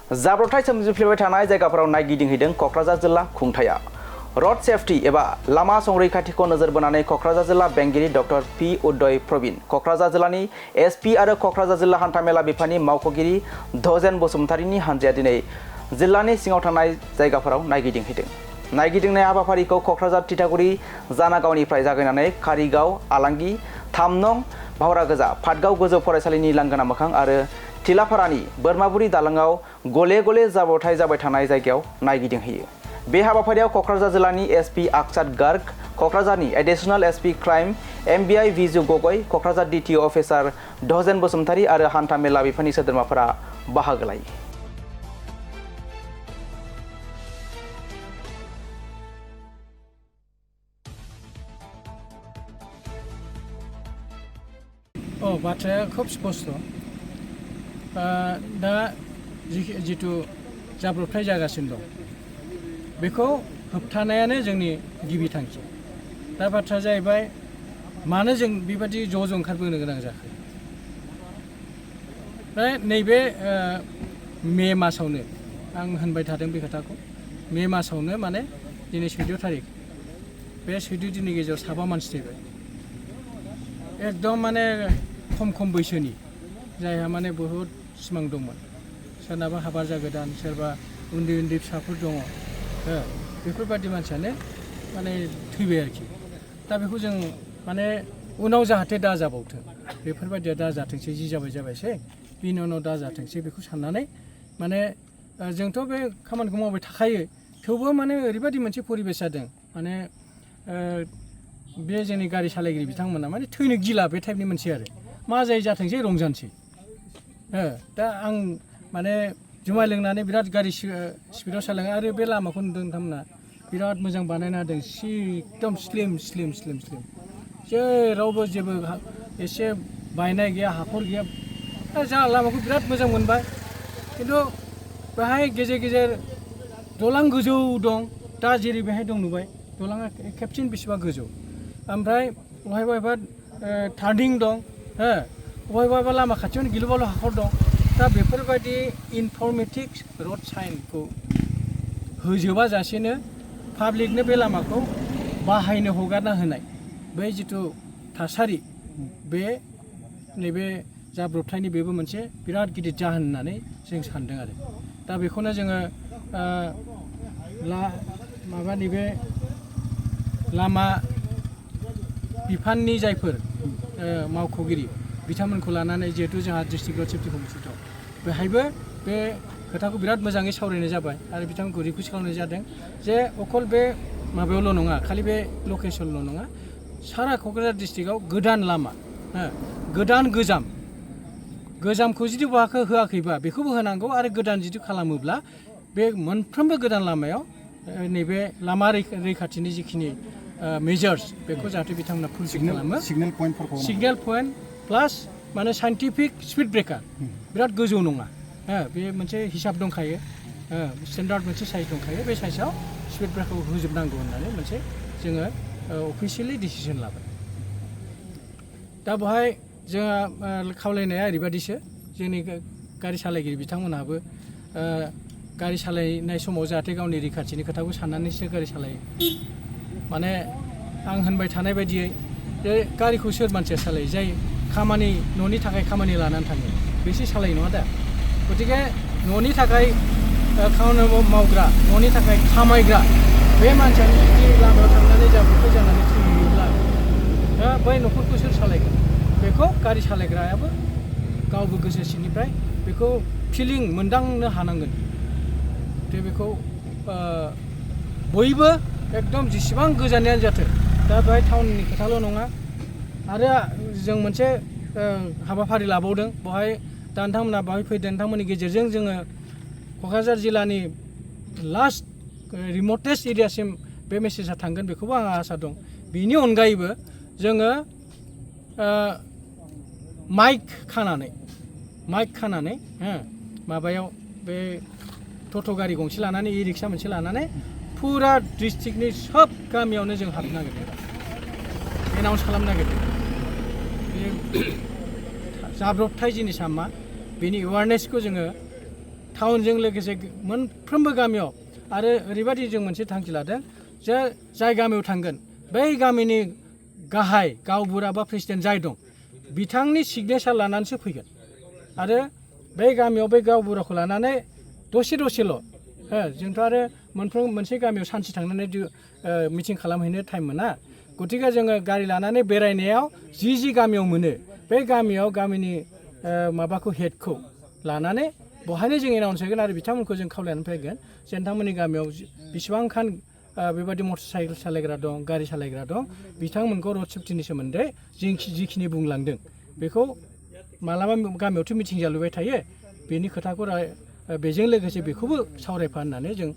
जाब्रबथाय सोमजिफ्लेबाय थानाय जायगाफोराव नायगिदिंहैदों क'क्राझार जिल्ला खुंथाया। रड सेफ्टि एबा लामा संरैखाथिखौ नोजोर बोनानै क'क्राझार जिल्ला बेंगिरि डक्टर पि उदय प्रवीण, क'क्राझार जिल्लानि एसपि आरो क'क्राझार जिल्ला हान्थामेला बिफाननि मावख'गिरि धजेन बसुमतारीनि हान्जाया दिनै जिल्लानि सिङाव थानाय जायगाफोराव नायगिदिंहैदों। नायगिदिंनाय हाबाफारिखौ क'क्राझार तितागुरि जानागावनिफ्राय जागायनानै कारिगाव, आलांगि, 3 नं भावरागोजा, पाटगाव गोजौ फरायसालिनि लांगोना मोखां आरो थिलाफारानि बोरमाबुरि दालाङाव गले गले जाब्रबथाय जाबाय थानाय जायगायाव नायगिदिंहैयो। बे हाबाफारियाव क'क्राझार जिल्लानि एसपि आक्साद गार्ग, क'क्राझारनि additional SP crime MBI Bhiju Gogoi, Kokrajhar DTO officer Dhajen Basumatary आरो हान्था मेला बिफाननि सोद्रोमाफोरा बाहागो लायो। बाथ्राया खोब स्पष्ट। दा जिथु जाब्रबथाय जागासिनो दं बेखौ होबथानायानो जोंनि गिबि थांखि। दा बाथ्राया जाहैबाय मानो जों बेबादि ज' ओंखारबोनो गोनां जाखो। दा नैबे मे मासावनो आं होनबाय थादों बे खोथाखौ। मे मासावनो माने दिनै 14 थारिख, बे 14 दिननि गेजेराव 7 मानसि थैबाय। एकदम माने खम बैसोनि, जायहा माने बहुद सिमां दंमोन। सोरनाबा हाबा जागोदान, सोरबा उन्दै फिसाफोर दङ। बेफोरबादि मानसियानो माने थैबाय आरोखि। दा बेखौ जों माने उनाव जाहाथे दा जाबावथों, बेफोरबादिया दा जाथोंसै, जि जाबायसै बिनि उनाव दा जाथोंसै बेखौ साननानै माने जोंथ' बे खामानिखौ मावबाय थाखायो, थेवबो माने ओरैबादि मोनसे परिबेस जादों माने बे जोंनि गारि सालायगिरि बिथांमोना माने थैनो गिला बे टाइपनि मोनसे आरो मा जाथोंसै रंजानोसै। दा आं माने जुमाय लोंनानै बिराद गारि स्पिडाव सालायो आरो बे लामाखौ नुदों नोंथांमोना बिराद मोजां बानायना होदों। एकदम स्लिम जेरावबो जेबो एसे बायनाय गैया, हाखर गैया। जा लामाखौ बिराद मोजां मोनबाय। खिन्थु बेहाय गेजेर दलां गोजौ दं। दा जेरै बेहाय दं नुबाय, दलाङा खेबसेनो बेसेबा गोजौ। ओमफ्राय बहायबा टार्निं दं। बहायबा लामा खाथियावनो गिलु बालु हाखर दं। दा बेफोरबायदि इनफर्मेटिभ रड साइनखौ होजोबा जासेनो पाब्लिकनो बे लामाखौ बाहायनो हगारना होनाय, बै जिथु थासारि, बे नैबे जाब्रबथायनि बेबो मोनसे बिराद गिदिर जाहोन होननानै जों सानदों आरो। दा बेखौनो जोङो नैबे लामा बिफाननि जायफोर मावख'गिरि बिथांमोनखौ लानानै, जिहेतु जोंहा डिस्ट्रिक्ट रड सेफ्टि कमिटि दं, बेहायबो बे खोथाखौ बिराद मोजाङै सावरायनाय जाबाय आरो बिथांमोनखौ रिकुवेस्ट खालामनाय जादों जे अकल बे माबायावल' नङा, खालि बे लकेसनल' नङा, सारा क'क्राझार डिस्ट्रिक्टआव गोदान लामा, गोदान गोजामखौ जुदि होआखैबा बेखौबो होनांगौ आरो गोदान जुदि खालामोब्ला बे मोनफ्रोमबो गोदान लामायाव नैबे लामा रैखाथिनि जिखिनि मेजार्स बेखौ जाहाथे बिथांमोना फुलफिल खालामो। सिगनेल पइन्ट प्लास माने साइन्टिफिक स्पिड ब्रेकार बिराद गोजौ नङा। बे मोनसे हिसाब दंखायो, स्टेन्डार्ड मोनसे साइज दंखायो। बे साइजआव स्पिड ब्रेकारखौ होजोबनांगौ होननानै मोनसे जोङो अफिसियेलि डिसिसन लाबाय। दा बेवहाय जोंहा खावलायनाया ओरैबादिसो, जोंनि गारि सालायगिरि बिथांमोनहाबो गारि सालायनाय समाव जाहाथे गावनि रैखाथिनि खोथाखौ साननानैसो गारि सालायो। माने आं होनबाय थानाय बायदियै जे गारिखौ सोर मानसिया सालायो? जाय न'नि थाखाय खामानि लानानै थाङो बेसो सालायो, नङा दा? गतिके न'नि थाखाय खामानि मावग्रा, न'नि थाखाय खामायग्रा बे मानसियानो जुदि लामायाव थांनानै जाब्रबथाय जानानै थैयोब्ला बै न'खरखौ सोर सालायगोन? बेखौ गारि सालायग्रायाबो गावबो गोसो सिंनिफ्राय बेखौ फिलिं मोनदांनो हानांगोन। जे बेखौ बयबो एकदम जेसेबां गोजाननियानो जाथों, दा बेहाय टाउननि खोथाल' नङा। आरो जों मोनसे हाबाफारि लाबावदों, बेवहाय दा नोंथांमोना बेवहाय फैदों, नोंथांमोननि गेजेरजों जोङो क'क्राझार जिल्लानि लास्ट रिमटेस्ट एरियासिम बे मेसेजआ थांगोन, बेखौबो आंहा आसा दं। बेनि अनगायैबो जोङो माइक खानानै माबायाव बे टट' गारि गंसे लानानै, इ रिक्सा मोनसे लानानै फुरा डिस्ट्रिक्टनि सब गामियावनो जों हाबनो नागिरदों, एनाउन्स खालामनो नागिरदों। बे जाब्रबथाय जिनिसा मा बेनि एवारनेसखौ जोङो टाउनजों लोगोसे मोनफ्रोमबो गामियाव आरो ओरैबायदि जों मोनसे थांखि लादों जे जाय गामियाव थांगोन बै गामिनि गाहाय गावबुरा बा प्रेसिडेन्ट जाय दं बिथांनि सिगनेसार लानानैसो फैगोन आरो बै गामियाव बै गावबुराखौ लानानै दसेल' जोंथ' आरो मोनसे गामियाव सानसे थांनानै मिटिं खालामहैनो टाइम मोना गतिके जोङो गारि लानानै बेरायनायाव जि गामियाव मोनो बे गामियाव गामिनि माबाखौ हेडखौ लानानै बहायनो जों एनाउन्स होगोन आरो बिथांमोनखौ जों खावलायनानै फैगोन जे नोंथांमोननि गामियाव बेसेबांखान बेबायदि मटर साइकेल सालायग्रा दं गारि सालायग्रा दं बिथांमोनखौ रड सेफ्टिनि सोमोन्दै जिखिनि बुंलांदों बेखौ मालाबा गामियावथ' मिटिं जालुबाय थायो बेनि खोथाखौ बेजों लोगोसे बेखौबो सावरायफा होननानै जों